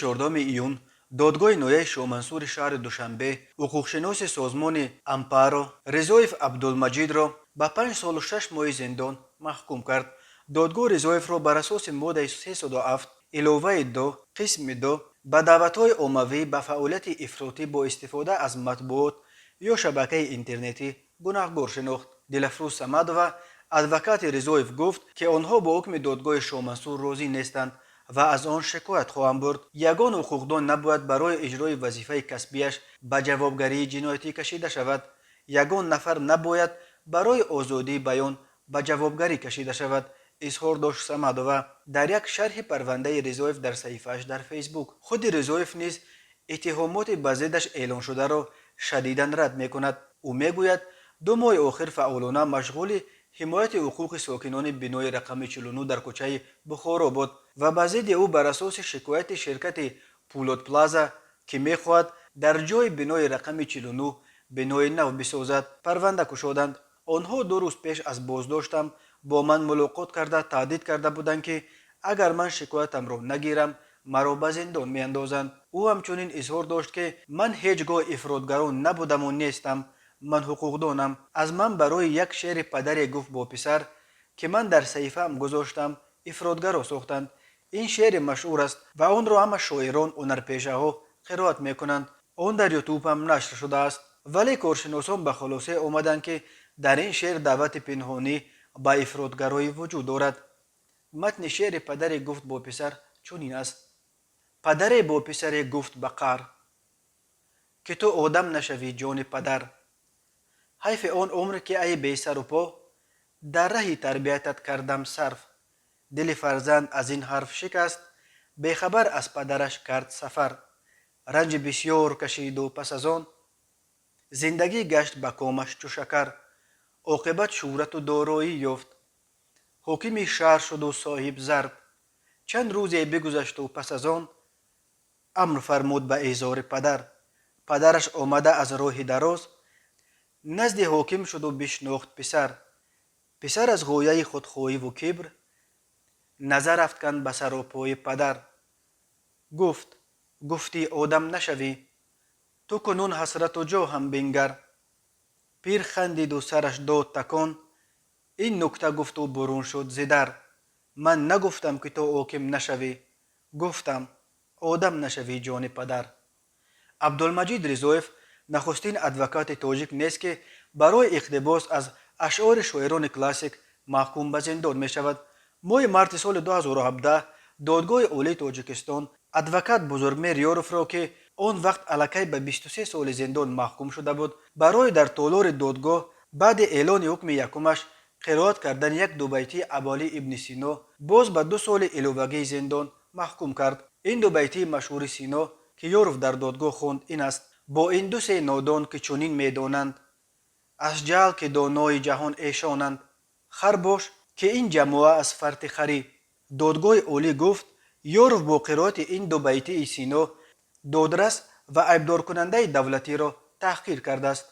14 июн додгоҳи ноҳияи Шоҳмансури шаҳри Душанбе ҳуқуқшиноси созмони Ампаро Ризоев Абдулмаҷидро ба 5 солу 6 моҳи зиндон маҳкум кард. Додгоҳ Ризоевро бар асоси моддаи 307 иловаи 2 қисми 2, ба даъватҳои оммавӣ ба фаъолияти ифротӣ бо истифода аз матбуот ё шабакаи интернетӣ гунаҳгор шинохт. Дилафрӯз Самадова, адвокати Ризоев, гуфт, ки онҳо бо ҳукми додгоҳи Шоҳмансур розӣ нестанд ва аз он шикоят хоҳанд бурд. Ягон ҳуқуқдон набояд барои иҷрои вазифаи касбияш ба ҷавобгарии ҷиноятӣ кашида шавад. Ягон нафар набояд барои озодии баён ба ҷавобгарӣ кашида шавад, изҳор дошт Самадова дар як шарҳи парвандаи Ризоев дар саҳифааш дар Фейсбук. Худи Ризоев низ иттиҳомоти ба зиддаш эълоншударо шадидан рад мекунад. Ӯ мегӯяд, 2 моҳи охир фаъолона машғули ҳимояти ҳуқуқи сокинони бинои рақами 49 дар кӯчаи Бухоро буд ва ба зидди ӯ бар асоси шикояти ширкати Пулод Плаза, ки мехоҳад дар ҷои бинои рақами 49 бинои нав бисозад, парванда кушоданд. Онҳо 2 рӯз пеш аз боздоштам бо ман мулоқот карда, таҳдид карда буданд, ки агар ман шикоятамро нагирам, маро ба зиндон меандозанд. Ӯ ҳамчунин изҳор дошт, ки ман ҳеҷ гоҳ ифротгаро набудаму нестам, ман ҳуқуқдонам. Аз ман барои як шеъри «Падаре гуфт бо писар», ки ман дар саҳифаам гузоштам, ифротгаро сохтанд. Ин шеъри машҳур аст ва онро ҳама шоирон, ҳунарпешаҳо қироат мекунанд. Он дар Ютуб ҳам нашр шудааст. Вале коршиносон ба хулоса омаданд, ки дар ин шеър даъвати пинҳонӣ ба ифротгароӣ вуҷуд дорад. Матни шеъри «Падаре гуфт бо писар» чунин аст: Падаре бо писаре гуфт ба қаҳр, ки ту одам нашавӣ, ҷони падар. Ҳайфи он умр, ки ай бесару по дар раҳи тарбиятат кардам сарф. Дили фарзанд аз ин ҳарф шикаст, бехабар аз падараш кард сафар. Ранҷи бисьёр кашиду пас аз он зиндагӣ гашт ба комаш чу шакар. Оқибат шӯҳрату дороӣ ёфт, ҳокими шаҳр шуду соҳиб зарб. Чанд рӯзе бигузашту пас аз он амр фармуд ба эзори падар. Падараш омада аз роҳи дароз назди ҳоким шуду бишнохт писар. Писар аз ғояи худхоҳиву кибр назар афканд ба саропои падар. Гуфт: «Гуфтӣ одам нашавӣ, ту кунун ҳасрату ҷоҳам бингар». Пир хандиду сараш дод такон, ин нукта гуфту бурун шуд зи дар: «Ман нагуфтам, ки ту ҳоким нашавӣ, гуфтам, одам нашавӣ, ҷони падар». Абдулмаҷид Ризоев нахустин адвокати тоҷик нест, ки барои иқтибос аз ашъори шоирони классик маҳкум ба зиндон мешавад. Моҳи марти соли 2017 Додгоҳи Олии Тоҷикистон адвокат Бузургмеҳр Ёровро, ки он вақт аллакай ба 23 соли зиндон маҳкум шуда буд, барои дар толори додгоҳ баъди эълони ҳукми якумаш қироат кардани як дубайтии Абуалӣ ибни Сино боз ба 2 соли иловагии зиндон маҳкум кард. Ин дубайтии машҳури Сино, ки Ёров дар додгоҳ хонд, ин аст: Бо ин ду се нодон, ки чунин медонанд, аз ҷаҳл, ки донои ҷаҳон эшонанд, хар бош, ки ин ҷамоа аз фарти харӣ. Додгоҳи Олӣ гуфт, Ёров бо қироати ин дубайтии Сино додрас ва айбдоркунандаи давлатиро таҳқир кардааст.